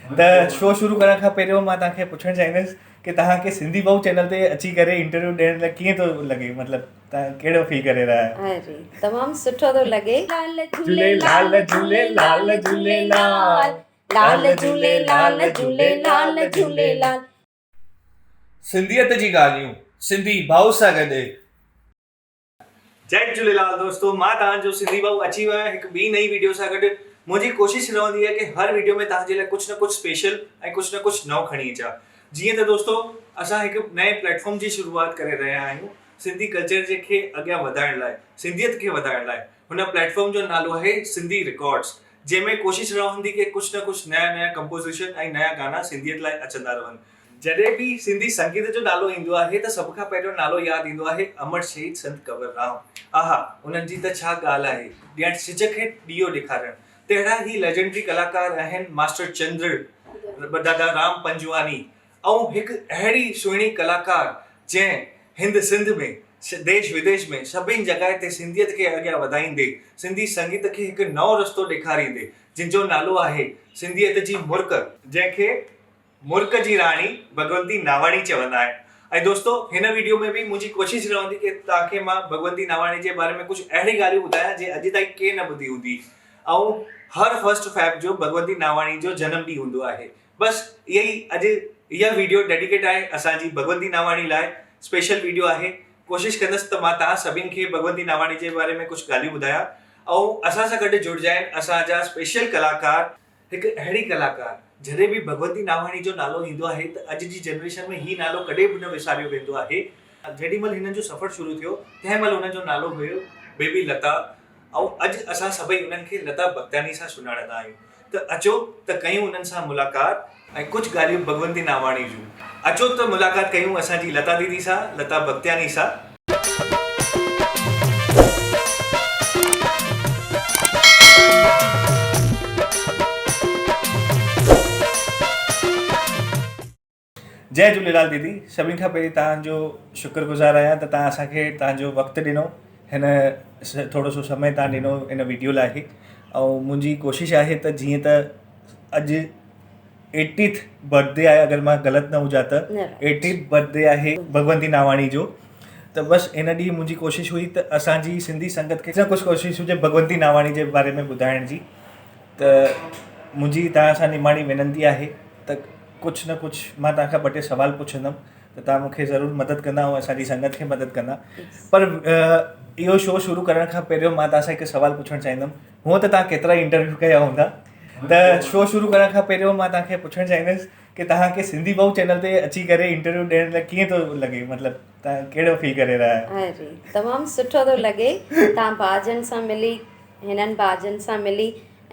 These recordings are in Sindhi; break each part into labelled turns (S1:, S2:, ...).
S1: ته شو شروع ڪرڻ کان پهريون مان توهان کي پڇڻ چاهيندس ڪي توهان کي سنڌي ڀائو چينل تي اچي ڪري انٽرويو ڏيڻ لاء ڪيئن ٿو لڳي مطلب توهان ڪهڙو فيل ڪري رهيا آهيو؟
S2: اري تمام سٺو ٿو لڳي. لال
S1: جهولي لال جهولي لال جهولي لال
S2: لال جهولي لال جهولي لال جهولي لال.
S1: سنڌيت جي ڳالهيون سنڌي ڀائو سان گڏ. جئي جهوليلال دوستو مان توهان جو سنڌي ڀائو اچي ويو آهيان هڪ ٻي نئين ويڊيو سان گڏ منهنجي ڪوشش رهندي آهي ڪي هر ويڊيو ۾ توهان جي لاء ڪجهه نه ڪجهه اسپيشل ۽ ڪجهه نه ڪجهه نئون کڻي اچان جيئن ته دوستو اسان هڪ نئين پليٽ فارم جي شروعات ڪري رهيا آهيون سنڌي ڪلچر جي کي اڳيان وڌائڻ لاء سنڌيت کي وڌائڻ لاء هن پليٽ فارم جو نالو آهي سنڌي رڪارڊس جنهن ۾ ڪوشش رهندي ڪي ڪجهه نه ڪجهه نيا نيا ڪمپوزيشن ۽ نيا گانا سنڌيت لاء اچندا رهن جڏهن به سنڌي سنگيت جو نالو ايندو آهي ته سڀ کان پهريون نالو ياد ايندو آهي امر شهيد سنت ڪنور رام. آها انهن جي ته ڇا ڳالهه آهي، ڏيڻ سج کي ڏيئو ڏيکارڻ. تهڙا هي ليجنڊري ڪلاڪار آهن ماسٽر چندر، دادا رام پنجواڻي ۽ هڪ اهڙي سهڻي ڪلاڪار جنهن هند سنڌ ۾ ديش وديش ۾ سڀني جڳهه تي سنڌيت کي اڳيان وڌائيندي سنڌي سنگيت کي هڪ نئون رستو ڏيکاريندي جنهن جو نالو آهي سنڌيت جي مرڪ جنهن کي مرڪ جي راڻي ڀڳونتي ناواڻي چوندا آهن ۽ دوستو هن ويڊيو ۾ به منهنجي ڪوشش رهندي ڪي توهان کي مان ڀڳونتي ناواڻي جي باري ۾ ڪجهه اهڙي ڳالهيون ٻڌايان جي اڄ تائين ڪنهن نه ٻڌي هوندي ۽ هر فرسٽ فيب جو ڀڳونتي ناواڻي جو جنم ڏينهن هوندو آهي بس اها ئي اڄ اها ويڊيو ڊيڊيڪيٽ آهي اسان جي ڀڳونتي ناواڻي لاء اسپيشل ويڊيو آهي ڪوشش ڪندس ته مان توهان سڀني کي ڀڳونتي ناواڻي جي باري ۾ ڪجهه ڳالهيون ٻڌايان ۽ اسان سان گڏ جڙجائن اسان جا اسپيشل ڪلاڪار هڪ اهڙي ڪلاڪار، جڏهن به ڀڳونتي ناواڻي جو نالو ايندو آهي ته اڄ جي جنريشن ۾ هي نالو ڪڏهن به نه وساريو ويندو آهي. جيڏي مهل هنن جو سفر شروع ٿيو، تنهن مهل هنن جو نالو هيو بيبي لتا ۽ اڄ اسان سڀئي انهن کي لتا ڀڳتاڻي سان سڃاڻندا آهيون ته اچو ته ڪيون انهن سان ملاقات ۽ ڪجهه ڳالهيون ڀڳونتي ناواڻي جون. اچو ته ملاقات ڪيون اسان جي لتا ديدي سان، لتا ڀڳتياڻي سان. جئي جهوليلال ديدي سڀني کان پهرين توهان جو شڪر گذار آهيان ته توهان اسان کي توهان جو وقت ڏنو هن ٿورو سو سمي توهان ڏنو هن ويڊيو لاء ۽ منهنجي ڪوشش آهي ته جيئن ته اڄ ايٽيٿ برٿ ڊي آهي اگر مان غلط نه هجان ته ايٽيٿ برٿ ڊي آهي ڀڳونتي ناواڻي جو ته بس ان ڏينهن منهنجي ڪوشش هئي ته اسان جي سنڌي سنگت کي ڪجهه نه ڪجهه ڪوشش هجي ڀڳونتي ناواڻي جي باري ۾ ٻڌائڻ جي ته منهنجي توهان سان نماڻي وينتي آهي ته ڪجهه نه ڪجهه مان توهان کان ٻه ٽي سوال پڇندم ته توهان مون کي ضرور مدد ڪندا ۽ اسان جي سنگت کي مدد ڪندا پر اهو شو شروع ڪرڻ کان پهريون مان توهان سان هڪ سوال پڇڻ چاهيندم هونء ته توهان ڪيترا ئي انٽرويو ڪيا هوندا ته شو شروع ڪرڻ کان پهريون مان توهان کي پڇڻ چاهيندس ڪي توهان کي سنڌي ڀائو چينل تي اچي ڪري انٽرويو ڏيڻ لاء ڪيئن ٿو لڳي مطلب توهان ڪهڙو فيل ڪري رهيا آهيو؟
S2: اري تمام سٺو ٿو لڳي توهان ڀاء جن سان ملي هنن ڀاء جن سان ملي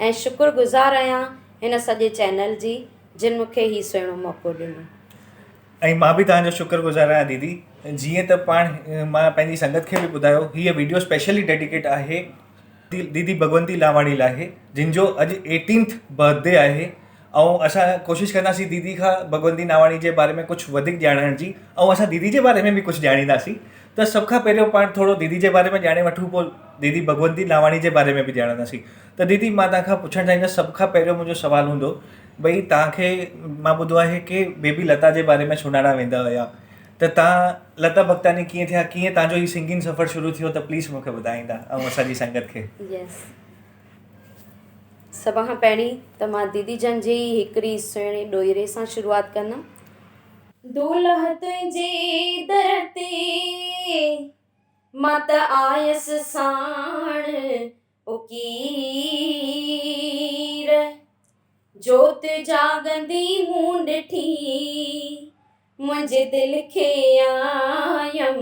S2: ۽ شڪر گذار آهيان هن سڄي چينل جي جن مون کي هي سهڻو موقعو ڏنو.
S1: ۽ مان به توهان جو شڪر گذار آهيان ديدي جيئن ته پاڻ مان پنهنجي سنگت کي به ٻڌايو هيء ويڊيو اسپيشلي ڊيڊيڪيٽ آهي ديدي ڀڳونتي لاواڻي لاء جن جو اڄ ايٽينٿ برٿ ڊي آهي ۽ اسان ڪوشش ڪنداسين ديدي کان ڀڳونتي ناواڻي جي باري ۾ ڪجهه وڌيڪ ڄاڻڻ جي ۽ اسان ديدي جي باري ۾ به ڪجهه ڄاڻينداسين ته سڀ کان پهريون پاڻ ٿورو ديدي جي باري ۾ ڄاڻي وٺون پوء ديدي ڀڳونتي لاواڻي جي باري ۾ به ڄاڻنداسين ته ديدي مان توهان کان پڇڻ چاهيندس سڀ کان پهريون منهنجو سوال هوندو ڀئي توهان کي مان ٻڌو آهي ڪي بيبي لتا جي باري ۾ سڃاڻا ويندا هيا ته توهان لتا ڀڳتاڻي ڪيئن ٿيا ڪيئن توهان جو هي سنگنگ سفر شروع ٿيو ته پليز مون کي ٻڌائيندا ۽ اسان جي سنگت کي.
S2: يس سڀ کان پهرين ته مان ديدي جن جي ئي هڪڙي سهڻي ڏوهيري سان شروعات ڪندم. دولهه تنهنجي در تي مان ته آيس ساڻ اڪير. جوت جاڳندي مون ڏٺي، منهنجي دل کي آيم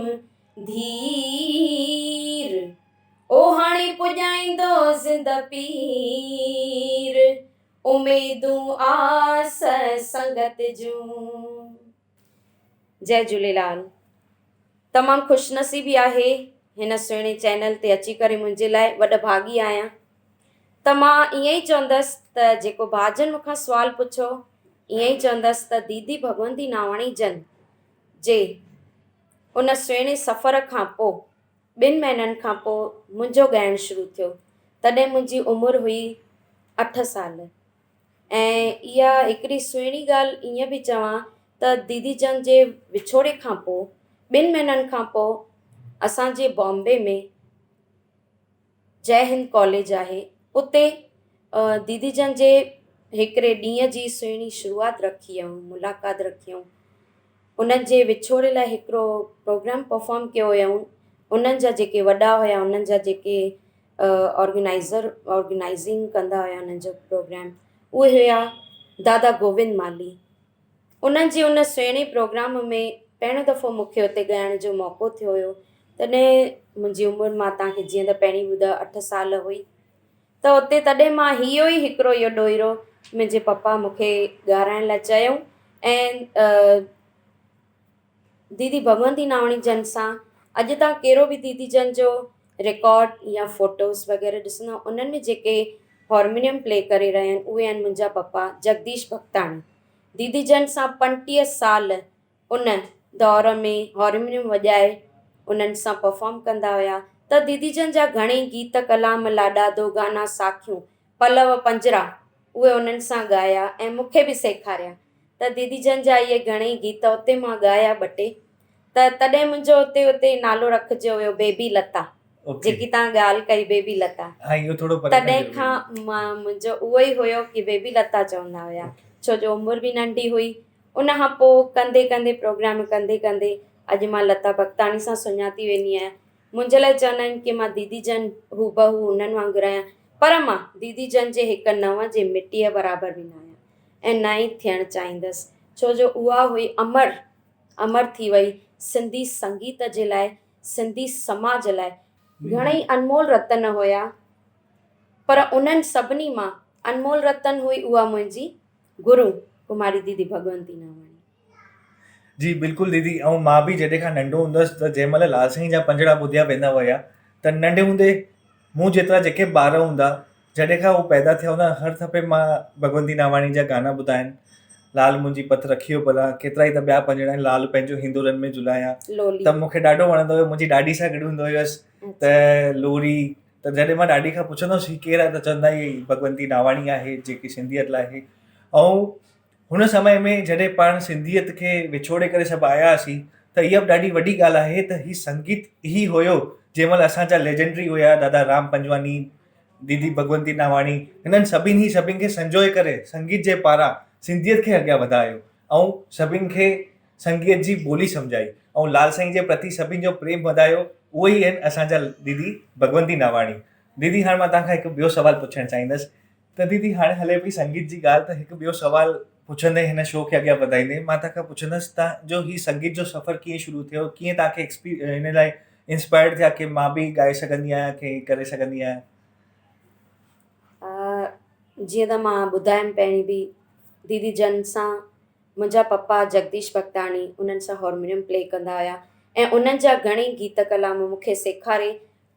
S2: ڌير. او هاڻي پڄائيندو زنده پير، اميدون آس سنگت جون. جئي جهوليلال. تمام خوش نصيبي آهي هن سهڻي چينل تي اچي ڪري منهنجي لاء وڏ ڀاڳي آهيان. ته مان ائين ئي چوندس ته جيڪو ڀاء جن مون کان سوال پڇيو، ائين ئي چوندس ته ديدي ڀڳونتي ناواڻي جن جي ان سهڻي سفر کان پوء ٻن مهينن کان پوء منهنجو ڳائڻ شروع ٿيو. تڏهن منهنجي عمر هئي اٺ سال. ۽ اها هڪڙي سهڻي ڳالهه ائين به چوان ته ديدي جن جي وڇوڙي کان پوء ٻن مهينن کان پوء اسان جي بامبي ۾ جئه هند ڪاليج آهي اتي ديدي جن جي هڪڙي ڏينهن جي سهڻي شروعات رکي هئائون ملاقات رکي هئائون انهن جي وڇوڙي لاء هڪڙو پروگرام پرفارم ڪيو هيائون انهن جا جيڪي وڏا هيا انهن جا جيڪي آرگنائيزر آرگنائيزنگ ڪندا هيا انهن جو پروگرام اهي هيا دادا گووند مالهي انهن جي ان سهڻي پروگرام ۾ پهريون دفعو مون کي اتي ڳائڻ جو موقعو ٿيو هيو تڏهن منهنجي عمر مان توهان کي جيئن ته پهرين ٻڌايو اٺ سال هئي ته اتي تڏهن مان اهو ئي هڪڙو اهو ڏوهيڙو منهنجي پپا مون کي ڳارائڻ لاء چيائون ۽ ديدي ڀڳونتي ناوڻي جن سان اڄ تان ڪهڙو به ديدي جن جو رڪارڊ يا فوٽوز وغيره ڏسندا انهن ۾ جيڪي هارمونيم پلي ڪري رهيا آهن اهي آهن منهنجا پپا جگديش ڀڳتاڻي ديدي جن سان 35 سال ان دور ۾ هارمونيم وڄائي انهن سان پرفارم ڪندا هيا ته ديدي جن جا گهڻئي گيت ڪلام لاڏا دوگانا ساکيون پلو پنجرا اهي انهن سان ڳايا ۽ مون کي به سيکاريا ته ديدي جن جا اهي گهڻئي گيت اتي مان ڳايا ٻه ٽي ته تڏهن منهنجو اتي اتي نالو رکجيو ويو بيبي لتا جيڪي توهان ڳالهه ڪئي بيبي لتا
S1: ها اهو ٿورو پري
S2: تڏهن کان مان منهنجو اهو ئي هيو ڪي بيبي لتا چوندا هيا ڇو جو عمر به ننڍي هئي ان کان پوء ڪندي ڪندي پروگرام ڪندي ڪندي اڄ مان لتا ڀڳتاڻي سان سڃاتي ويندي آهيان منهنجي لاء چوندا آهن ڪي مان ديدي جن هوبهو انهن وانگر آهيان پر مان ديدي جن جي هڪ نون جي مٽيء برابر به نه آهيان ۽ نه ئي ٿيڻ چاهيندس ڇو جو اها هئي امر امر ٿي وئي سنڌي سنگيت جي لاء سنڌي سماج لاء گهڻئي انمول رتن هيا پر انهن سڀني مان انمول رتن هئي اها منهنجي گرو ڪماري ديدي ڀڳونتي ناواڻي.
S1: جي بلڪل ديدي ۽ مان به جڏهن کان ننڍو هوندو هوس ته جنهن مهل لال سائين جا پنجڙا ٻڌيا ويندا هيا ته ننڍي هوندي مون جيترا جيڪي به ٻار هوندا جڏهن کان هو پيدا ٿيا هوندا هر دفعي مان ڀڳونتي ناواڻي جا گانا ٻڌا آهن لال منهنجي پت رکيو ڀلا ڪيترا ئي ته ٻيا پنجڙا آهن لال پنهنجو هندورن ۾ جهلايان ته مون کي ڏاڍو وڻندو هيو منهنجي ڏاڏي سان گڏ هوندو هيس ته لوري ته جڏهن مان ڏاڏي کان پڇندو هوس هي ڪير آهي ته چوندا هي ڀڳونتي ناواڻي آهي جيڪي سنڌيت لاء آهي ۽ هن سمي ۾ جڏهن پاڻ سنڌيت کي وڇوڙي ڪري سڀ آيا هئاسين ته اها به ڏاڍي وڏي ڳالهه آهي ته هي سنگيت ئي هيو جنهن مهل اسان جا ليجنڊري هيا دادا رام پنجواڻي، ديدي ڀڳونتي ناواڻي هنن سڀني ئي سڀني کي سنجوئي ڪري سنگيت جي پاران سنڌيت کي اڳيان وڌايو ۽ سڀني کي سنگيت جي ٻولي سمجهائي ۽ لال سائين جي پرتي سڀني جو پريم وڌايو اهي ئي آهن اسان جا ديدي ڀڳونتي ناواڻي. ديدي هاڻ مان توهان کان هڪ ٻيو سوال پڇڻ چاهيندس ته ديدي هاڻي هلي پئي سنگيت جي ڳالهه ته هڪ ٻيو سوال پڇندي هن شو کي اڳيان وڌائيندي مان توهان کان پڇندس توهان جو هي سنگيت جو سفر ڪيئن شروع ٿيو ڪيئن توهان کي ايڪسپي هن لاء انسپائرڊ ٿيا ڪي مان به ڳائي سگهندي آهيان ڪي ڪري سگهندي آهيان.
S2: جيئن ته مان ٻڌايم پهرين به ديدي جن سان منهنجا پپا جگديش ڀڳتاڻي انهن سان هارمونيم پلي ڪندا هيا ۽ انهن جا گهڻئي گيت ڪلام مون کي سيکاري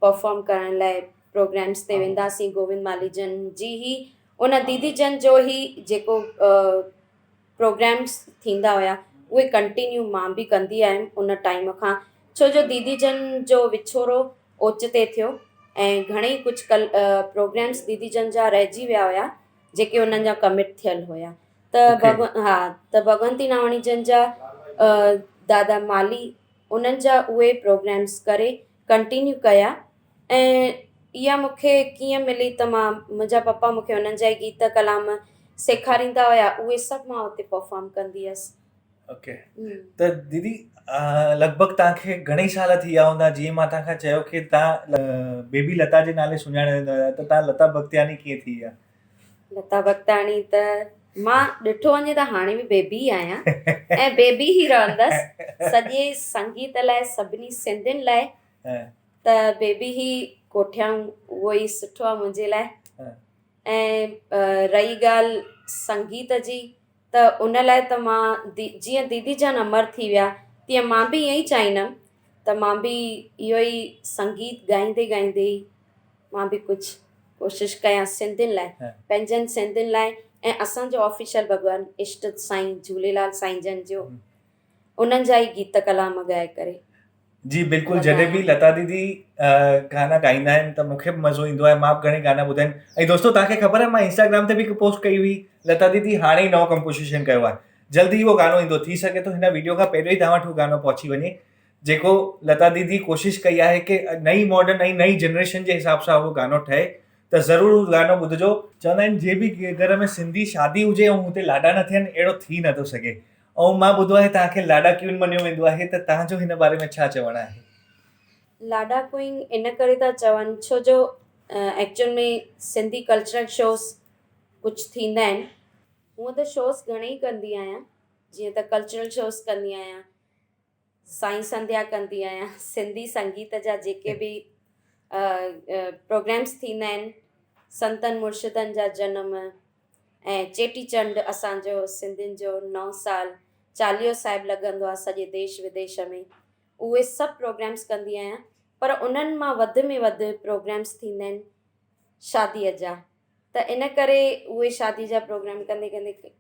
S2: پرفارم ڪرڻ لاء پروگرامس تي وينداسين گووند مالهي جن جي هي ان ديدي جن جو هي جيڪو پروگرامس ٿيندا هيا اهي ڪنٽينيو مان به ڪندي آيم ان ٽائيم کان ڇو جو ديدي جن جو وڇوڙو اوچتي ٿيو ۽ گهڻي ڪجهه ڪل پروگرامس ديدي جن جا رهجي ويا هيا جيڪي انهن جا ڪمٽ ٿيل هيا ته ڀڳ ها ته ڀڳونتي ناواڻي جن جا دادا مالهي انهن جا اهي پروگرامس ڪري ڪنٽينيو ڪيا ۽ اها مون کي ڪيئن ملي ته مان منهنجا پپا مون کي انهن جا ئي گيت ڪلام سيکاريندا هيا اهي سڀ مان اتي پرفارم ڪندي هيس.
S1: اوڪي ته ديدي لڳ ڀڳ توهان کي گهڻي سال ٿي ويا هوندا جيئن مان توهان کان چيو ڪي توهان بيبي لتا جي نالي سڃاڻي ويندا هيا ته توهان لتا ڀڳتياڻي ڪيئن ٿي ويا؟
S2: لتا ڀڳتاڻي ته مان ڏٺو وڃي ته هاڻي به بيبي ئي آهيان ۽ بيبي ئي رهندس سڄي سنگيت لاء سڀني سنڌين لاء ته بيبي ئي ڪوٺيائون اهو ئي سٺو آهي منهنجي لاء ۽ رهي ڳالهه سنگيت جي ته ان لاء ته مان جيئن ديدي جان امر ٿي ويا تيئن مان به ائين ئي چاهيندم ته مان به اهو ئي سنگيت ڳائيندي ڳائيندي ئي مان به ڪجهه ڪوشش ڪيان سنڌين لاء پنهنجن سنڌين لاء ۽ اسان جو آفيشل ڀڳوان اشٽ سائين جهوليلال سائين جن جو انهن جا ئي گيت ڪلام ڳائي ڪري.
S1: جي بلڪل جڏهن به لتا ديدي گانا ڳائيندا آهن ته مونکي به مزو ايندو آهي مان به گهڻي گانا ٻڌا آهن ۽ دوستو توهان کي خبر آهي مان انسٽاگرام تي به هڪ پوسٽ ڪئي هئي لتا ديدي هاڻي ئي نئون ڪمپوزيشن ڪيو آهي جلد ئي اهو گانو ايندو ٿي سگهي ٿو هن ويڊيو کان پهريون ئي توهان وٽ اهو گانو پهچي وڃي جيڪو لتا ديدي ڪوشش ڪئي آهي ڪي نئين ماڊرن ۽ نئين جنريشن جي حساب سان اهو گانو ٺهي ته ضرور اهو گانو ٻڌجو. چوندا آهن جنهن به گهر ۾ سنڌي شادي هجي ۽ هتي لاڏا نه ٿين اهڙو ٿي نٿو سگهي ۽ مان ٻڌو آهي توهان کي لاڏا ڪيون مڃيو ويندو آهي ته توهان جو هن باري ۾ ڇا چوڻ آهي؟
S2: لاڏا ڪوئين ان ڪري ٿا چون ڇو جو ايڪچوئل ۾ سنڌي ڪلچرل شوز ڪجهه ٿيندا آهن. هونئن ته شوز گهڻي ئي ڪندي آهيان جيئن ته ڪلچرل شوز ڪندي آهيان سائين سنڌيا ڪندي آهيان سنڌي سنگيت جا جيڪي به پروگرامس ٿيندا آهن سنتن مرشدن جا جنم ۽ چيٽي چنڊ اسانجو سنڌين جو نئون سال چاليهو صاحب لڳندو آهي سڄي ديش وديش ۾ اهي سڀ پروگرامس ڪندي آهيان پر انهن مان وڌ ۾ وڌ پروگرامس ٿيندا آهن شاديء جا ته ان ڪري اهي شادي جا پروگرام ڪندي ڪندي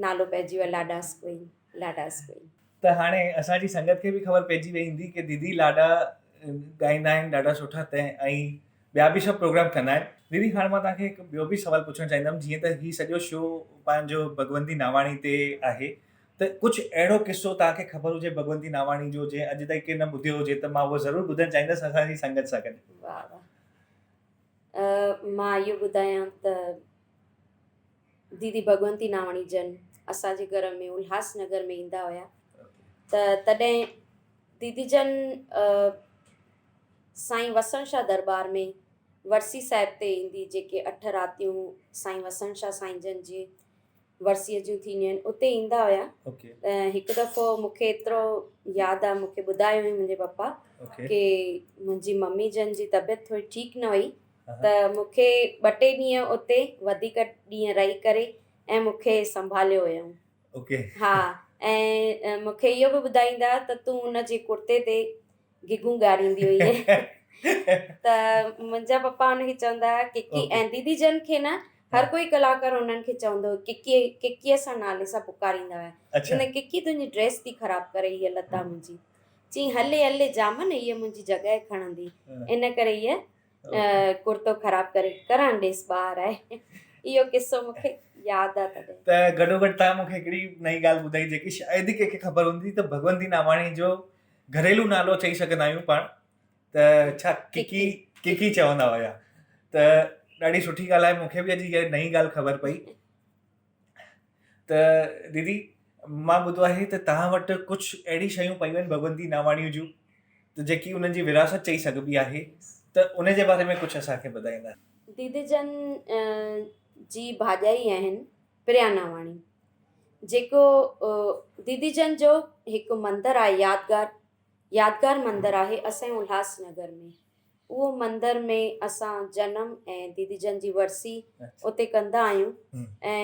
S2: نالو پئجي ويو لاڏاس ڪوئين لاڏاس ڪوئين.
S1: ته هاڻي اسان جي سنگت کي به خبر پئجي وئي هوندي ڪي ديدي لاڏا ڳائيندا آهن ڏاڍا سٺا تنهن ۽ ٻيا به سڀ پروگرام ڪندا آهن. ديدي هاڻي مان توهان کي هڪ ٻيو به سوال پڇڻ چاهيندم جيئن ته هي سڄو شو پنهنجو ڀڳونتي ناواڻي تي آهي ته ڪجهه اهڙو قصو توهان کي خبر هجي ڀڳونتي ناواڻي جو جنهن اڄ تائين ڪنهن نه ٻڌيو هجي ته مان اهو ضرور ٻڌڻ چاهيندس اسان جي سنگت سان گڏ.
S2: واهه واهه مان اهو ٻڌايان ته ديدي ڀڳونتي ناواڻي جن اسان جي گهر ۾ الهاس نگر ۾ ايندا هيا ته تڏهن ديدي جن سائين وسڻ شاهه درٻار ۾ ورسي صاحب تي ايندي جيڪي اٺ راتيون سائين وسڻ شاهه سائين جن جي ورسيء جون ٿينديون آهن اتي ايندا هيا ته هڪ دفعو مونکي ايترو ياد آهي مونکي ٻڌايو هئي منهنجي پپا ڪي منهنجي ممي جن جي طبيعت ٿوري ٺيڪ نه هئي ته مونکي ٻه ٽي ڏينهن اتي وڌيڪ ڏينهن رهي ڪري ۽ مونکي سنڀاليو هيائون ها ۽ مونکي اهو به ٻڌائيندا ته تون ان جي ڪرتي تي گگون ڳاريندي هئي ته منهنجا پپا ان کي چوندا هئا ڪڪي ۽ ديدي جن کي نه هر ڪوئي ڪلاڪار انهن کي چوندو هو ڪڪي ڪڪي سان نالي سان پڪاريندا هيا چوندا ڪڪي تنهنجي ڊريس ٿي خراب ڪري هيء لتا منهنجي چي هلي هلي جامن هيء منهنجي جڳهه کڻندي ان ڪري هيء ڪرتو خراب ڪري ڪرڻ ڏيس ٻاهر آهي اهو قصو مونکي ياد آ تڏهن.
S1: ته گڏوگڏ توهان مونکي هڪڙي نئين ڳالهه ٻڌائي جيڪي شايد ئي ڪنهن کي خبر هوندي ته ڀڳونتي ناواڻي جو گهريلو نالو چئي سگهندا آهيون پاڻ ته ڇا ڪڪي ڪڪي چوندا هيا ته ڏاڍي سٺي ڳالهه آهي مونکي به اڄ اها نئين ڳالهه خبر پئي ته ديدي مان ٻڌو آهي ته توهان وٽ ڪجهه اهڙي شيون پيون آهن ڀڳونتي ناواڻي جون ته جيڪي انهن جي وراثت چئي سگهبي آهي ته ان جي باري ۾ ڪجهه اسان کي ٻڌائيندا.
S2: ديدي جن جي ڀاڄائي آهن پريا ناواڻي جيڪو ديدي جن جو هڪ مندر آهي يادگار يادگار مندر آهي اسان جي الهاس نگر ۾ اهو مندر ۾ اسان جنم ۽ ديدي جن جي ورسي اتي ڪندا آهيون ۽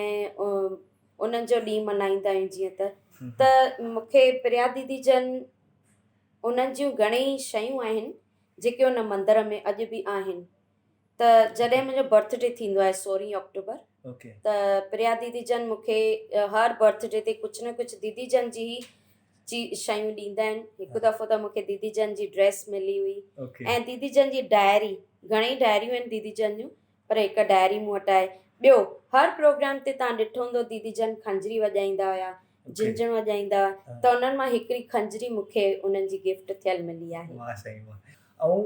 S2: انهن جو ڏينهن ملهائيندا آهيون جيئن ته ته مونکي پريا ديدي جن انهن جون گهڻيئي شيون آهن جيڪي ان مندر ۾ اڄ به آهن ته جڏهن منهنجو برٿ ڊي ٿيندو آهي سورهين آڪٽوبر ته پريا ديدي جن مون کي هر برٿ ڊي تي ڪجهه نه ڪجهه ديدي جن جي ئي چي شيون ڏيندا آهن هڪ دفعو ته مون کي ديدي جن جي ڊريس ملي هئي ۽ ديدي جن جي ڊائري گهڻي ڊائريون آهن ديدي جن جون پر هڪ ڊائري مون وٽ آهي ٻيو هر پروگرام تي تان ڏٺو هوندو ديدي جن کنجري وڄائيندا هيا جهنجهڻ وڄائيندا هئا ته انهن مان هڪڙي کنجري مون کي انهن جي گفٽ ٿيل ملي آهي.
S1: واهه سائين واهه ۽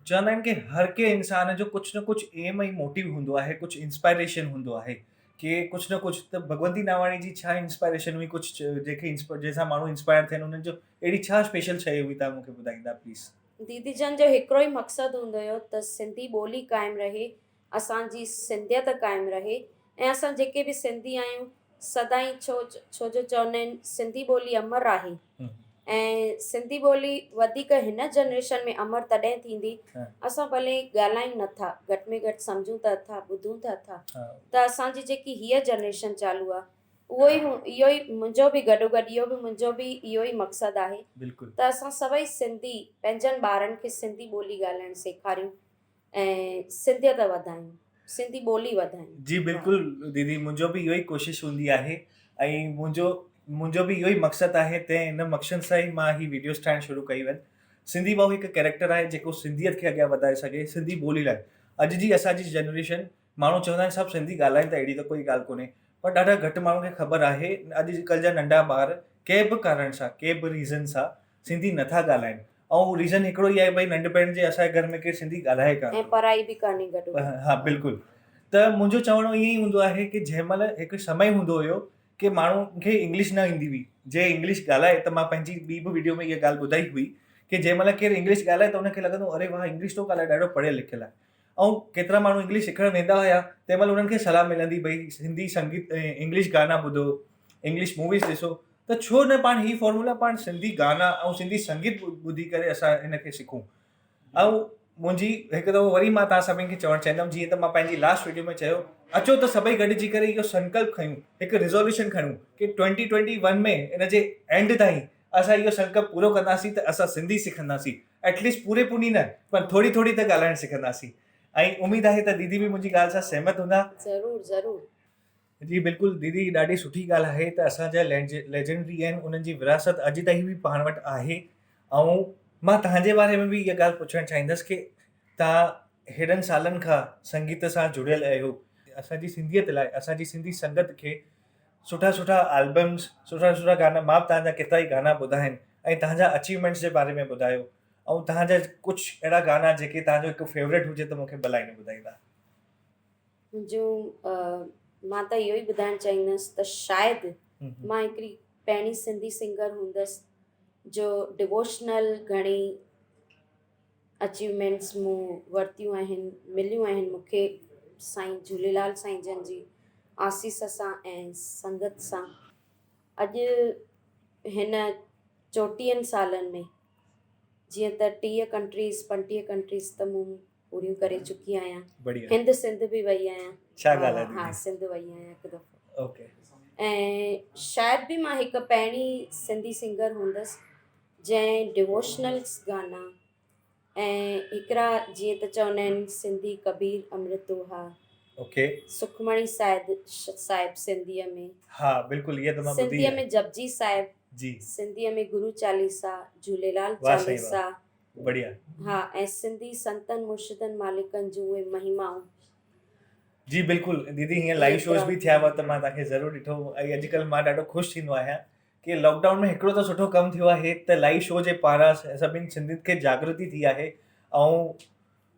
S1: چوندا آهن ڪي هر ڪنهن انسان جو ڪجهه نه ڪجهه ايم ۽ موٽيو هوندو آهي ڪجهه انسپائريشن هوندو آهي ڪي ڪجهه نه ڪجهه ته ڀڳونتي ناواڻي جي ڇا انسپائريشن هئي ڪجهه جنهن کي جنهن سان ماڻهو انسپائر ٿين انهن جو اهڙي ڇا اسپيشل شيء هئي تان مونکي ٻڌائيندا پليز.
S2: ديدي جن جو هڪڙو ئي مقصد هوندو هيو ته سنڌي ٻولي قائم رهي اسان جي سنڌيت قائم رهي ۽ اسان جيڪي به سنڌي آهيون سدائين ڇو ڇو جو چوندا آهن سنڌي ٻولي امر آهي ۽ سنڌي ٻولي وڌيڪ هن جنريشن ۾ امر تڏهن ٿيندي اسان ڀلي ڳالهايون نٿا گهٽ ۾ گهٽ سمجهون ته اٿا ٻڌون ته اٿا ته اسان جي جيڪي هيء جنريشن چالو آهي اهو ئي اهو ئي منهنجو به گڏو گڏ اهو به منهنجو به اهو ئي مقصد آهي ته اسان سڀئي سنڌي پنهنجن ٻارن کي سنڌي ٻولي ڳالهائڻ سيکاريون ۽ سنڌيت وڌايون سنڌي ٻولي وڌايون.
S1: جي بلڪل ديدي منهنجو به اهو ئي ڪوشش هوندي آهي ۽ منهنجو منهنجو به اهو ئي مقصد آهي تنهن ان مقصد سان ئي مان هي ويڊيوز ٺاهڻ شروع ڪيون آهن. سنڌي ڀائو هڪ ڪيريڪٽر آهي جيڪو سنڌيت کي اڳيان وڌائي سگهي سنڌي ٻولي لاء اڄ جي اسان جي جنريشن ماڻهو چوندا آهن سڀ سنڌي ڳالهائين ٿا اهڙي ته ڪوئي ڳالهه ڪونهي پر ڏاڍا گهٽ ماڻهن کي خبر آهي اڄ ڪلهه جا ننڍا ٻار ڪنهن به ڪارڻ سان ڪنهن به ريزن سان سنڌي نٿا ڳالهائين ۽ ريزن هڪڙو ئي آهي ڀئي ننڍپڻ جي اسان جي گهر ۾ ڪير سنڌي ڳالهائي ڪانه
S2: ۽ پڙهائي به ڪانهي گڏو
S1: ها بلڪل ته منهنجو چوڻ ائين ئي هوندو آهي ڪي جنهن مهل هڪ سمي هوندو هيو ڪي ماڻهن کي انگلش نه ايندي هئي جي انگلش ڳالهائي ته مان پنهنجي ٻي به وڊيو ۾ اها ڳالهه ٻڌائي هئي ڪي جنهن مهل ڪير انگلش ڳالهائي ته ان کي لڳندو اري واهه انگلش ٿو ڳالهائي ڏاڍو پڙهيل لکيل آهي ۽ ڪيترا ماڻهو انگلش سکڻ ويندا هيا تنهن مهل انهن کي صلاح ملندي ڀئي سنڌي سنگيت انگلش گانا ٻڌو انگلش موويز ڏسو ته ڇو نه پاڻ هي فارمولا پاڻ سنڌي گانا ۽ سنڌي سنگيت ٻڌي ڪري اسان هن کي سکون ۽ منهنجي هڪ دفعو وري مان توهان سڀني کي چوڻ چاهيندم جيئن ته مان پنهنجي لاسٽ ويڊيو ۾ چيو اچو ته سڀئي گڏجي ڪري اهو سنڪلپ کڻون هڪ ريزوليوشن کڻون ڪي ٽوئنٽي ٽوئنٽي ون ۾ ان جي اينڊ تائين اسان اهو سنڪلپ پورو ڪنداسين ته اسان سنڌي سکنداسين ايٽليسٽ پوري پوري نه پر ٿوري ٿوري ته ڳالهائڻ سکنداسين ۽ اميد آهي ته ديدي به منهنجي ڳالهه سان سهمت هوندا.
S2: ضرور ضرور.
S1: جي بلڪل ديدي ڏاڍي سٺي ڳالهه آهي ته اسان جا ليجنڊري آهن انهن جي وراثت اڄ تائين به پاڻ وٽ آهي ۽ مان توهان جي باري ۾ به اها ڳالهه پڇڻ چاهيندس ڪي توهان هيڏن سالن کان سنگيت سان جڙيل آهيو اسان جي سنڌيت لاء اسان جي سنڌي سنگت کي سٺا سٺا البمز سٺا سٺا گانا مان به توهان جا ڪيترا ئي گانا ٻڌا آهن ۽ توهان جا اچيومينٽس جي باري ۾ ٻڌايو ۽ توهان جا ڪجهه اهڙا گانا جيڪي توهان جو هڪ فيوريٽ هجي ته مون کي ڀلائي نه ٻڌائيندا.
S2: منهنجو مان ته اهو ئي ٻڌائڻ چاهيندس ته شايد مان هڪڙي پهرين سنڌي سنگر هوندس جو ڊووشنل گهڻي اچيومينٽس مون ورتيون آهن مليون آهن مون کي سائين جهوليلال سائين جن جي آسيس سان ۽ سنگت سان اڄ هن چوٽيهن سالن ۾ جيئن ته ٽيهه ڪنٽريز پنٽيهه ڪنٽريز ته مون پوريون ڪري چڪي آهيان هند سنڌ به وئي آهيان
S1: ڇا ڳالهه آهي
S2: ها سنڌ وئي آهيان هڪ دفعو
S1: اوڪي
S2: ۽ شايد به مان هڪ پهرين سنڌي سنگر هوندس جنهن ڊووشنلس گانا ۽ هڪڙا جيئن ته چوندا آهن سنڌي ڪبير امرت دوها
S1: اوڪي
S2: سکمڻي صاحب صاحب سنڌيء ۾
S1: ها بلڪل اها ته مان ٻڌي
S2: سنڌيء ۾ جپجي صاحب
S1: جي
S2: سنڌيء ۾ گرو چاليسا جهوليلال چاليسا
S1: بڙيا.
S2: ها ۽ سنڌي سنتن مرشدن مالڪن جون اهي مهمائون.
S1: جي بلڪل ديدي هيئن لائيو شوز به ٿيا هئا ته مان توهان کي ضرور ڏٺو ۽ اڄڪلهه مان ڏاڍو خوش ٿيندو آهيان ڪي لاڪ ڊائون ۾ هڪڙو ته سٺو ڪم ٿيو آهي ته لائيو شو جي پاران سڀني سنڌين کي جاگرتي ٿي آهي ۽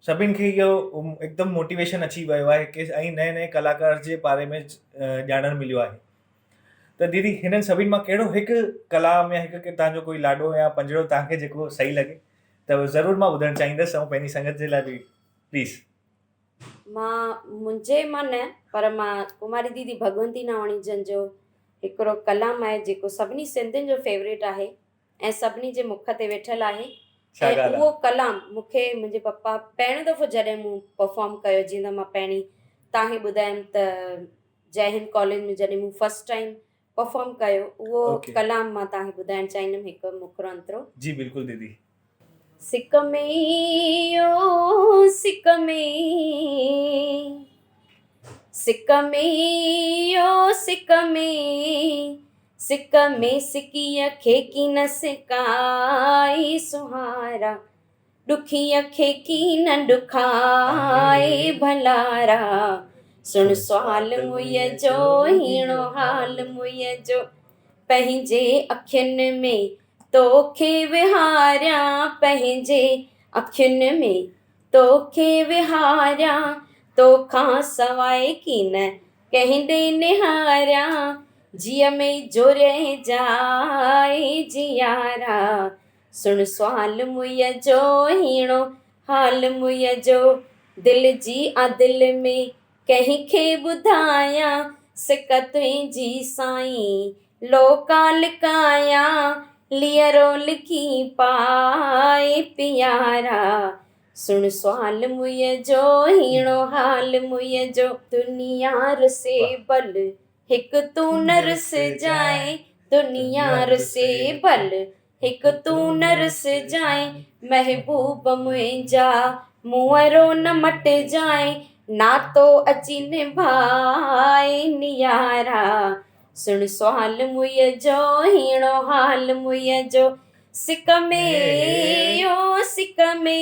S1: سڀني کي اهو هڪدم موٽيويشن اچي ويو آهي ڪي ۽ نئين نئين ڪلاڪار جي باري ۾ ڄاڻڻ مليو آهي ته ديدي هنن سڀني مان ڪهڙو هڪ ڪلام يا هڪ توهان جو ڪوئي لاڏو يا پنجڙو توهان کي جيڪو صحيح لڳي ته ضرور مان ٻڌڻ چاهيندس ۽ پنهنجي سنگت جي لاء به پليز.
S2: مان منهنجي مان نه پر مان ڪماري ديدي ڀڳونتي ناواڻي جن جو هڪڙو ڪلام آهي جيڪو سڀني سنڌين جو فيوريٽ آهي ۽ سڀني جي مک تي ويٺل آهي
S1: ڇا
S2: ۽
S1: ڳالهه آ.
S2: اهو ڪلام مون کي منهنجي پپا پهريون دفعو جڏهن مون پرفارم ڪيو جيئن ته مان پهرين توهان کي ٻڌايم ته جئه هند ڪاليج ۾ جڏهن مون فرسٽ ٽائيم پرفارم ڪيو اهو
S1: اوڪي.
S2: ڪلام مان توهان کي ٻڌائڻ چاهيندم هڪ مکڙو انترو.
S1: جي بلڪل ديدي.
S2: سڪ ۾ او سڪ ۾، سڪ ۾ او سڪ ۾، سڪ ۾ سڪيء کي ڪين سڪائي سهارا، ڏکيء کي ڪين ڏکائي ڀلارا، سڻ سوال موئيء جو هيڻو حال موئيء جو، پنهنجي اکين ۾ توکي وهاريان، پنهنجي اکين ۾ توکي وهاريان، توکان سواء ڪين ڪنهن ڏي نهاريان، جيء ۾ جورئي جاء جيارا، سڻ سوال موئيء جو هيڻو حال موئيء جو، دل جي آ دل ۾ ڪنهن کي ٻڌايان، سڪ تنهنجي سائين لوڪا لڪايان، ليئرو لڪي پائي پيارا، سڻ سوال موئيء جو هيڻو حال موئيء جو. دنيا رسي ڀل هڪ تون نه رسجانء، دنيا رسي ڀل هڪ تون نه رسجانء، محبوب منهنجا مون وارو نه مٽجانء، ناتو اچي نڀاء نيارا. سڻ سوال موئيء جو هيڻو حال موئيء جو. سڪ ۾ او سڪ ۾،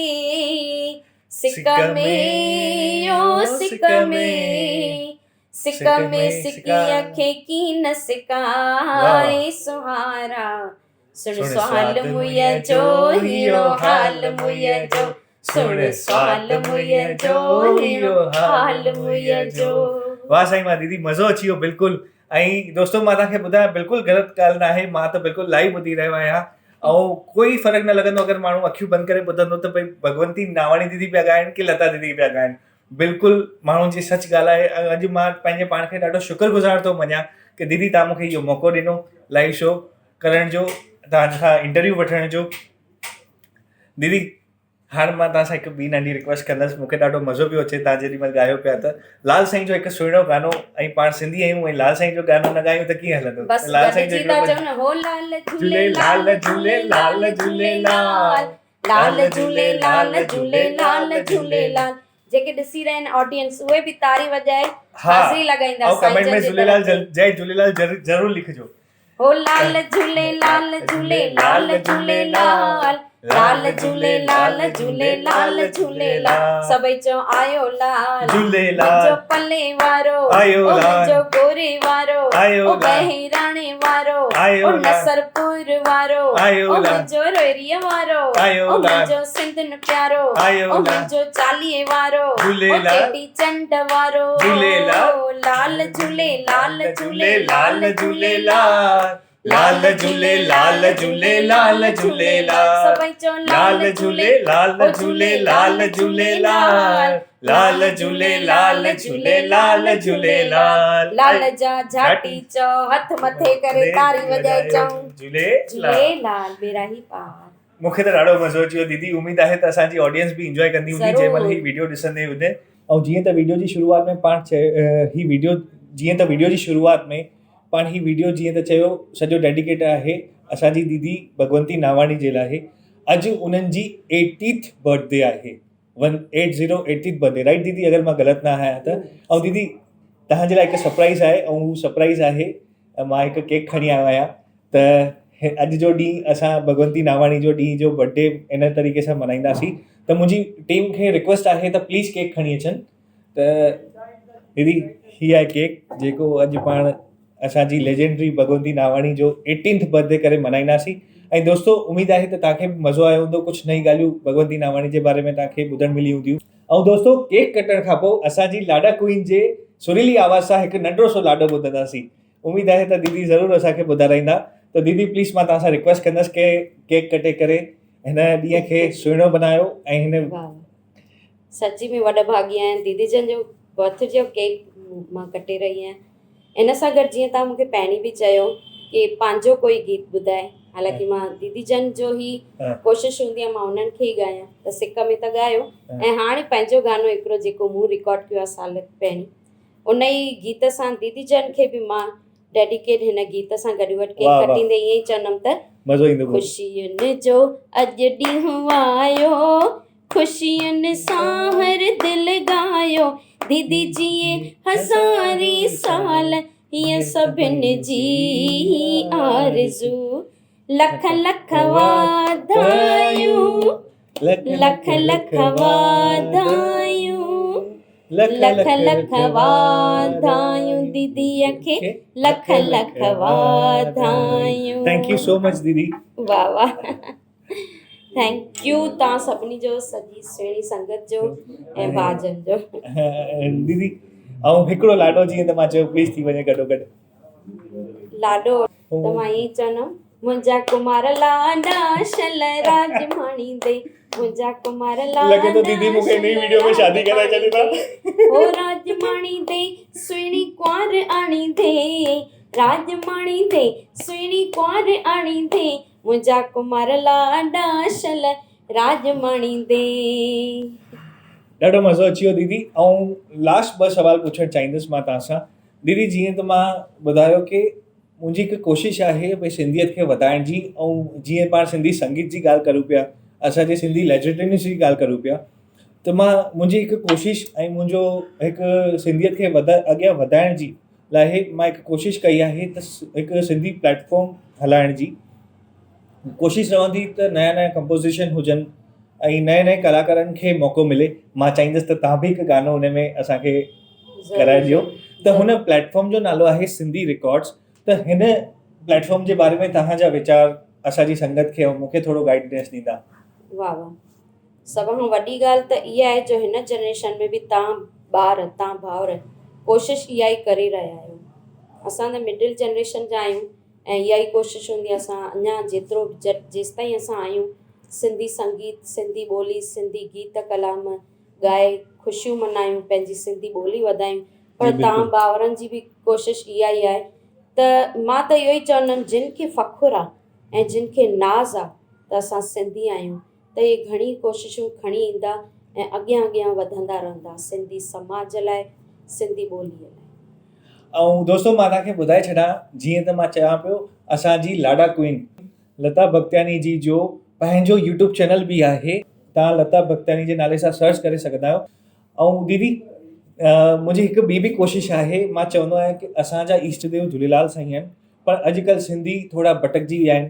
S2: سڪ ۾ او سڪ ۾، سڪ ۾ سڪيء کي ڪين سڪائي سهارا، سڻ سوال منهنجو جو هيڻو حال منهنجو، سڻ سوال منهنجو هيڻو حال منهنجو.
S1: واه سائين واه ديدي مزو اچي ويو بلڪل ۽ دوستو مان توهان کي ٻڌايان بلڪل غلط ڳالهه ناهي مان ته بلڪل لائيو ٻڌي رهيو آهيان ۽ ڪوئي فرق نه لڳندو اگر ماڻهو اکيون بند ڪري ٻڌندو ته ڀئي ڀڳونتي ناواڻي ديدي پيا ڳائن ڪي لتا ديدي پيا ڳائن بلڪل ماڻهن جي سچ ڳالهه آهي ۽ اڄ مان پنهنجي پاڻ کي ڏاڍو شڪر گذار ٿو مڃان ڪي ديدي توهان مونکي اهو موقعو ڏنو لائيو شو ڪرڻ جو توهان کان انٽرويو وٺڻ جو ديدي هاڻ مان توهان سان هڪ ٻي ننڍي رڪويسٽ ڪندس مون کي ڏاڍو مزو پيو اچي توهان جيڏي مهل ڳايو پيا ته لال سائين جو هڪ سهڻو گانو ۽ پاڻ سنڌي آهيون ۽ لال سائين جو گانو نه ڳايون ته ڪيئن هلندو
S2: بس
S1: لال سائين جو
S2: گڏجي ٿا
S1: هڪڙو
S2: چئون نه هو لال
S1: جهولي لال جهولي لال جهولي لال
S2: لال جهولي لال جهولي لال جهولي لال جيڪي ڏسي رهيا آهن آڊينس اهي به تاڙي وڄائي
S1: ها
S2: حاضري لڳائيندا
S1: ۽
S2: سائين
S1: ڪمينٽ
S2: جن
S1: ۾
S2: جي
S1: جهوليلال
S2: در تي
S1: جئي جهوليلال ضرور لکجو
S2: هو لال جهولي لال جهولي لال جهولي لال لال جهولي لال جهولي لال جهولي لال سڀئي چئو آيو لال
S1: جهوليلال
S2: منهنجو پلي وارو
S1: آيو
S2: او
S1: لال
S2: منهنجو گوري وارو
S1: آيو
S2: او
S1: لال
S2: بهراڻي وارو
S1: آيو
S2: او
S1: لال
S2: نصرپور وارو
S1: آيو
S2: او
S1: لال
S2: منهنجو روهڙيء وارو
S1: آيو
S2: او
S1: لال
S2: منهنجو سنڌن پيارو
S1: آيو
S2: او
S1: لال
S2: منهنجو چاليهي وارو او
S1: جهوليلال
S2: چيٽي چنڊ وارو
S1: جهوليلال
S2: لال جهولي لال جهولي
S1: لال جهوليلال لال جهولي لال جهولي لال جهوليلال
S2: سڀئي چئو
S1: لال جهولي لال جهولي لال جهوليلال لال جهولي لال جهولي لال جهوليلال
S2: لال جا جهاٽي چئو هٿ مٿي ڪري تاري وڄائي چئون
S1: جهوليلال
S2: جهوليلال ٻيڙا هي پار.
S1: مون کي ته ڏاڍو مزو اچي ويو ديدي اميد آهي ته اسان جي آڊينس به انجوائي ڪندي هوندي جنهن مهل هي ويڊيو ڏسندي هوندي. ۽ جيئن ته ويڊيو جي شروعات ۾ پاڻ هي ويڊيو جيئن ته ويڊيو جي شروعات ۾ پاڻ هي ويڊيو جيئن ته چيو سڄو ڊيڊيڪيٽ آهي اسان جي ديدي ڀڳونتي ناواڻي جي لاء اڄ انهن جي ايٽيٿ برٿ ڊي آهي one eight zero eighteenth birthday right ديدي اگر مان غلط نه آهيان ته ۽ ديدي توهان جي لاء هڪ سرپرائز آهي ۽ هو سرپرائز آهي مان هڪ ڪيڪ کڻي آيو آهيان ته اڄ جو ڏينهن اسان ڀڳونتي ناواڻي جو ڏينهن جو برٿ ڊي ان طريقي سان ملهائينداسين ته منهنجي ٽيم کي رڪويسٽ آهي ته پليز ڪيڪ کڻي اچن ته ديدي هي آهي ڪيڪ جيڪو اڄ پاڻ اسانجي ليجنڊري ڀڳونتي ناواڻي جو ايٽينٿ برٿ ڊي ڪري ملهائينداسين ۽ دوستو اميد آهي ته توهان کي به مزو آيو هوندو ڪجهه نئين ڳالهيون ڀڳونتي ناواڻي جي باري ۾ توهان کي ٻڌڻ ملي هونديون ۽ دوستو ڪيڪ ڪٽڻ کان پوء اسان جي لاڏا ڪوئين جي سريلي آواز سان هڪ ننڍڙو سو لاڏو ٻڌنداسين اميد آهي ته ديدي ضرور اسان کي ٻڌارائيندا ته ديدي پليز مان توهان سان رڪويسٽ ڪندس ڪي ڪيڪ ڪٽي ڪري هن ڏينهن کي سهڻو بنايو ۽ هن
S2: واهه سچي ۾ وڏا ڀاڳي آهيان ديدي جن جو برٿ جو ڪيڪ مان ڪٽي رهي آهيان ان سان گڏ جيئن توهان مونکي پهرين به چيو ڪي پنهنجو ڪوئي گيت ٻڌائي حالانڪه مان ديدي جن جو هي ڪوشش هوندي آهي مان انهن کي ئي ڳايان ته سڪ ۾ ته ڳايو ۽ هاڻي پنهنجو گانو هڪڙو جيڪو مون رڪارڊ ڪيو آهي سال پهرين ان ئي گيت سان ديدي جن کي به مان ڊيڊيڪيٽ هن گيت سان گڏ گڏ ڪيڪ ڪٽيندي ائين ئي چوندم ته
S1: مزو ايندو
S2: خوشين جو اڄ ڏينهن آيو خوشين سان هر دل ڳايو ديدي جيئي هزارين سال هيء سڀن جي آرزو لک لک واڌايون لک لک واڌايون لک لک واڌايون ديديء کي لک لک واڌايون.
S1: Thank you so much ديدي.
S2: واه واه thank you توهان سڀني جو سڄي سهڻي سنگت جو ۽ ڀاء جن جو.
S1: ديدي ۽ هڪڙو لاڏو جيئن ته مان چيو پليز ٿي وڃي گڏو گڏ.
S2: لاڏو ته مان ائين چوندم منهنجا ڪمار لاڏا شل راڄ ماڻيندي منهنجا ڪمار لاڏا
S1: لڳي ٿو ديدي مون کي انهي ويڊيو ۾ شادي ڪرائي ڇڏيندا.
S2: هو راڄ ماڻيندي سهڻي ڪنوار آڻيندي راڄ ماڻيندي سهڻي ڪنوار آڻيندي منهنجا ڪمار لاڏا شل راڄ ماڻيندي.
S1: ڏاڍو مزو اچي ويو ديدي ۽ لاسٽ ٻه سوال پڇڻ چاهيندس مان توهان سان ديدي جيئن ته مان ٻڌايو ڪي منهنجي هڪ ڪوشش آهي ڀئي سنڌيت کي وڌائڻ جي ۽ جيئن پاڻ سنڌي سنگيت جي ڳالهه ڪريون پيا اسان جي سنڌي ليجنڊريز جي ڳالهه ڪريون پيا ته مان منهنجي هڪ ڪوشش ۽ منهنجو هڪ سنڌيت کي وڌ اڳيان وڌائڻ جي لاءِ مان هڪ ڪوشش ڪئي آهي ته هڪ سنڌي پليٽ فارم هلائڻ جي ڪوشش رهندي ته نيا نيا ڪمپوزيشن هجن ۽ نئين نئين ڪلاڪارن کي موقعو ملي. مان چاهيندس ته توهان به هڪ گانو ان ۾ اسان کي ڪرائي ڏيو. ته هن پليٽ فارم جو نالو آهي سنڌي رڪارڊس. ته هن پليٽ فارم جي باري ۾ توهان جا ويچار اسان جي سنگت کي ۽ مون کي ٿورو گائيڊنس ڏيندا.
S2: واھ واھ سڀ کان وڏي ڳالهه ته اها آهي جو هن جنريشن ۾ به توهان ٻار توهان ڀائر ڪوشش اها ئي ڪري رهيا آهيو اسان ته مڊل جنريشن جا آهيون ۽ اها ئي ڪوشش هوندي آهي اسان اڃا جيترو به جيستائين اسان آهيون سنڌي سنگيت سنڌي ٻولي سنڌي گيت ڪلام ڳائي خوشيون منايون پنهنجي سنڌي ٻولي وڌايون پر توهان ڀائرن جي به ڪوشش اها ئي آهي ته مان ته اهو ئي چوندم جن کي فخر آهي ۽ جن کي ناز آهي ته اسان سنڌي آهيون ته اهي گهڻي ڪوششون کڻي ايندا ۽ اڳيان اڳيان وڌندا رهندا سنڌي سماج لاء سنڌي ٻوليء لاء.
S1: ۽ دوستو مان توهان کي ٻڌائي ڇڏان جيئن ته مان چيان پيو اسان جي لاڏا ڪوئين لتا ڀڳتياڻي جي جو پنهنجو يوٽيوب چينل به آهي توهان لتا ڀڳتياڻي جي نالي سان سرچ ڪري سگهندا آهيو ۽ ديدي منهنجي هڪ ٻي به ڪوشش آهي مان چوندو آهيان ڪي اسان جا اشٽ ديو جهوليلال سائين آهن پر اڄڪلهه سنڌي ٿورا ڀٽڪجي ويا آهن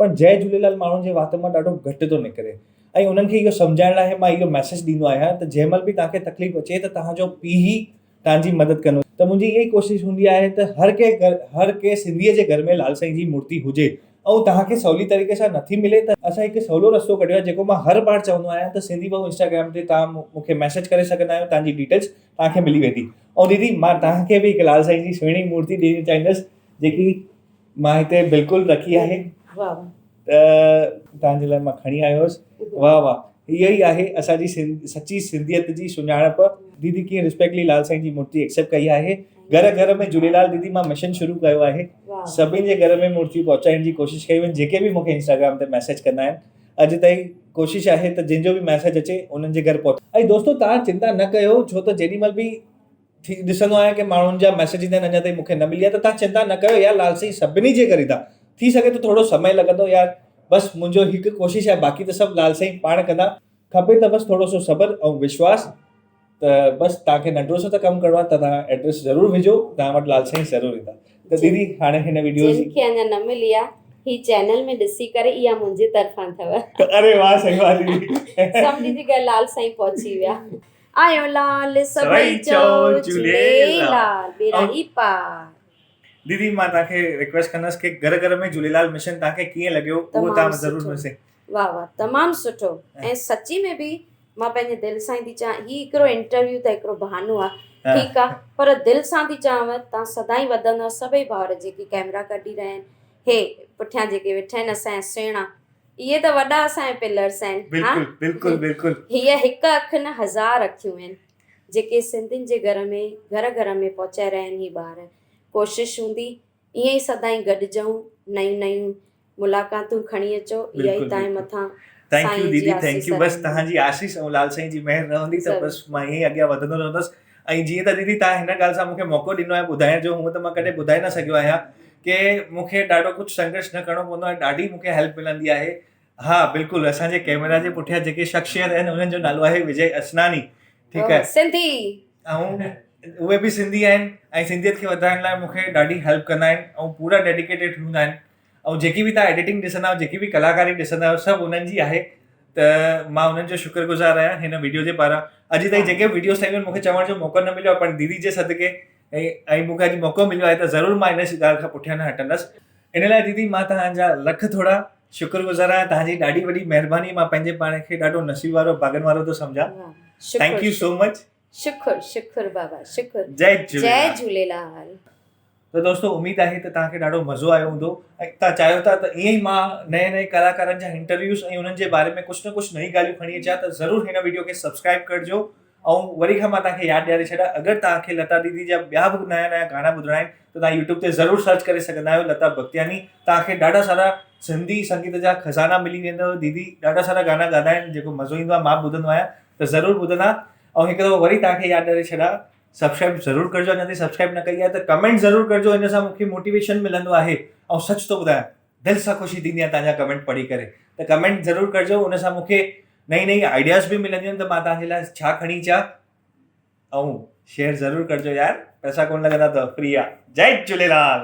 S1: پر جئي جهوليلال ماڻهن جي وات مان ڏاڍو گهٽ ٿو نڪري ۽ انهن کي اهو سمجهائڻ لاء مان اهو ميسيج ڏيندو آهيان ته جنهن مهل به توهان کي تڪليف اچي ته توهان جو پيء ئي توهان جي مدد ڪندو ته منهنجي اها ئي ڪوشش هوندي آهي ته هر ڪنهن گهر هر ڪنهن سنڌيء جي گهر ۾ لال سائين جي مورتي هجي ۽ توهان کي سولي طريقي سان نٿي ملي ته اسان هڪ سولو رستو ڪڍيو آهي جيڪو مان هر بار چوندو آهيان ته سنڌي ڀائو انسٽاگرام تي توهان مون کي ميسيج ڪري سگهندا آهيو توهان جي ڊيٽيلس توهان کي ملي ويندي ۽ ديدي مان توهان کي به هڪ لال سائين جي سهڻي مورتي ڏيڻ چاهيندس جيڪي مان هتي بلڪل رکي آهي ته توهان جي لاء مان کڻي آيو هوس واهه واهه اها ئي آهي اسان جي سچي سنڌيت جي سڃاڻپ ديدي ڪيئن ريسپيڪٽلي لال سائين جي مورتي ايڪسيپٽ ڪئي آهي گهر گهر ۾ جهوليلال ديدي مان مشن شروع ڪيو آهي سڀني جي گهر ۾ مورتي پهچائڻ جي ڪوشش ڪئي وڃي جيڪي به مونکي انسٽاگرام تي ميسيج ڪندا آهن اڄ تائين ڪوشش آهي ته جنهن جو به ميسيج اچي انهن جي گهر پهچ ۽ دوستو توهان چنتا نه ڪيو ڇو ته جيڏي مهل به ٿي ڏسندو آهيان ڪي ماڻهن جا ميسيج ايندا آهن اڃا تائين مونکي نه ملي آهي ته توهان چنتا نه ڪيو يار لال سائين سڀني جي گهر ايندا ٿي سگهي ٿو ٿورو سمي لڳندو يار بس منهنجو هڪ ڪوشش آهي باقي ته سڀ لال سائين پاڻ ڪندا کپي ته بس ٿورو سو صبر ۽ وشواس ته بس توهان کي ننڍڙو سو ته ڪم ڪرڻو آهي ته توهان ايڊريس ضرور وجهو توهان وٽ لال سائين ضرور ايندا ته ديدي هاڻي هن ويڊيو
S2: جن کي اڃا نه ملي آهي هي چينل ۾ ڏسي ڪري اها منهنجي طرفان اٿو
S1: اري واه سائين واه ديدي
S2: سڀني جي گهر لال سائين پهچي ويا آيو لال سڀئي چئو جهوليلال ٻيڙا ئي پار.
S1: ديدي مان توهان کي ريڪويسٽ ڪندس ڪي گهر گهر ۾ جهوليلال مشن توهان کي ڪيئن لڳيو اهو توهان ضرور مون
S2: واه واه تمام سٺو ۽ سچي ۾ به مان پنهنجي دل سان ئي ٿي چوان هي هڪڙو انٽرويو ته هڪڙو بهانو آ ٺيڪ آ پر دل سان ٿي چوانو توهان سدائين وڌندؤ سڀئي ڀائر جيڪي ڪئميرا ڪڍي رهيا آهن هي پٺيان جيڪي ويٺا آهن اسان جا سهڻا اهي ته وڏا اسان جا پلرس آهن.
S1: بلڪل بلڪل بلڪل.
S2: هيء هڪ اک نه هزار اکيون آهن جيڪي سنڌين جي گهر ۾ گهر گهر ۾ پهچائي رهيا آهن هي ٻار. ڪوشش هوندي ائين ئي سدائين گڏجئون نيون نيون ملاقاتون کڻي اچو اها ئي تانجي مٿان
S1: thank you ديدي thank you بس تهان جي آشيش ۽ لال سائين جي مهر رهندي ته بس مان ائين ئي اڳيان وڌندو رهندس ۽ جيئن ته ديدي تهان هن ڳالهه سان مون کي موقعو ڏنو آهي ٻڌائڻ جو هونء ته مان ڪڏهن ٻڌائي نه سگهيو آهيان ڪي مون کي ڏاڍو ڪجهه سنگهرش نه ڪرڻو پوندو آهي ڏاڍي مون کي هيلپ ملندي آهي ها بلڪل اسان جي ڪيمرا جي پٺيان جيڪي شخصيت آهن انهن جو نالو آهي وجي اسناني ٺيڪ آهي
S2: سنڌي
S1: ۽ اهي به سنڌي آهن ۽ سنڌيت کي وڌائڻ لاء مون کي ڏاڍي هيلپ ڪندا آهن ۽ پورا ڊيڊيڪيٽيڊ هوندا آهن ۽ جيڪي به توهان ايڊيٽنگ ڏسندا آهيو جيڪي به ڪلاڪاري ڏسندا آهيو سڀ انهن جي آهي ته مان انهن جو شڪر گذار آهيان هن ويڊيو جي پاران اڄ تائين جيڪي به ويڊيوز ٺاهيون آهن مون کي چوڻ جو موقعو نه مليو آهي پر ديدي جي صدقي ۽ مون کي اڄ موقعو مليو آهي ته ضرور مان ان ڳالهه کان پٺيان نه هٽندس ان لاء ديدي مان توهان جا لک ٿورا شڪر گذار آهيان توهان جي ڏاڍي وڏي مهرباني مان پنهنجي پاڻ کي ڏاڍو نصيب وارو ڀاڳن وارو ٿو سمجهان thank you سو مچ
S2: شڪر شڪر بابا شڪر
S1: جئي جهوليلال
S2: جئي جهوليلال.
S1: ته دوستو اميد آهي ته توهان کي ڏاڍو مزو آيو هوندو ۽ توهان چاهيو ٿا ته ائين ئي مان نئين نئين ڪلاڪارن جا انٽرويوز ۽ انهن جي باري ۾ ڪجهه نه ڪجهه نئين ڳالهيون کڻي اچان ته ضرور هن ويڊيو کي سبسڪرائب ڪرجو ۽ وري کان مان توهان کي ياد ڏياري ڇڏيان اگر توهان کي لتا ديدي جا ٻيا به نيا نيا گانا ٻڌڻا آهن ته توهان يوٽيوب تي ضرور سرچ ڪري سگهندا آهيو لتا بختياني توهان کي ڏاڍا سارا سنڌي سنگيت جا خزانا ملي ويندو ديدي ڏاڍا سارا گانا ڳادا آهن جيڪو مزو ايندو آهي مان به ٻڌندو آهيان ته ضرور ٻڌندا ۽ هڪ دفعو وري توهان کي ياد ڏياري ڇڏيان سبسڪرائب ضرور ڪرجو اڃا تائين سبسڪرائب نه ڪئي آهي ته ڪمينٽ ضرور ڪرجو ان سان مونکي موٽيويشن ملندو آهي ۽ سچ ٿو ٻڌايان دل سان خوشي ٿيندي آهي توهان جا ڪمينٽ پڙهي ڪري ته ڪمينٽ ضرور ڪرجو ان سان مونکي نئين نئين آئيڊياز به ملنديون آهن ته مان توهان جي لاء ڇا کڻي اچان ۽ شيئر ضرور ڪرجو يار پئسا ڪون لڳندا ته فري آ جئي جهوليلال.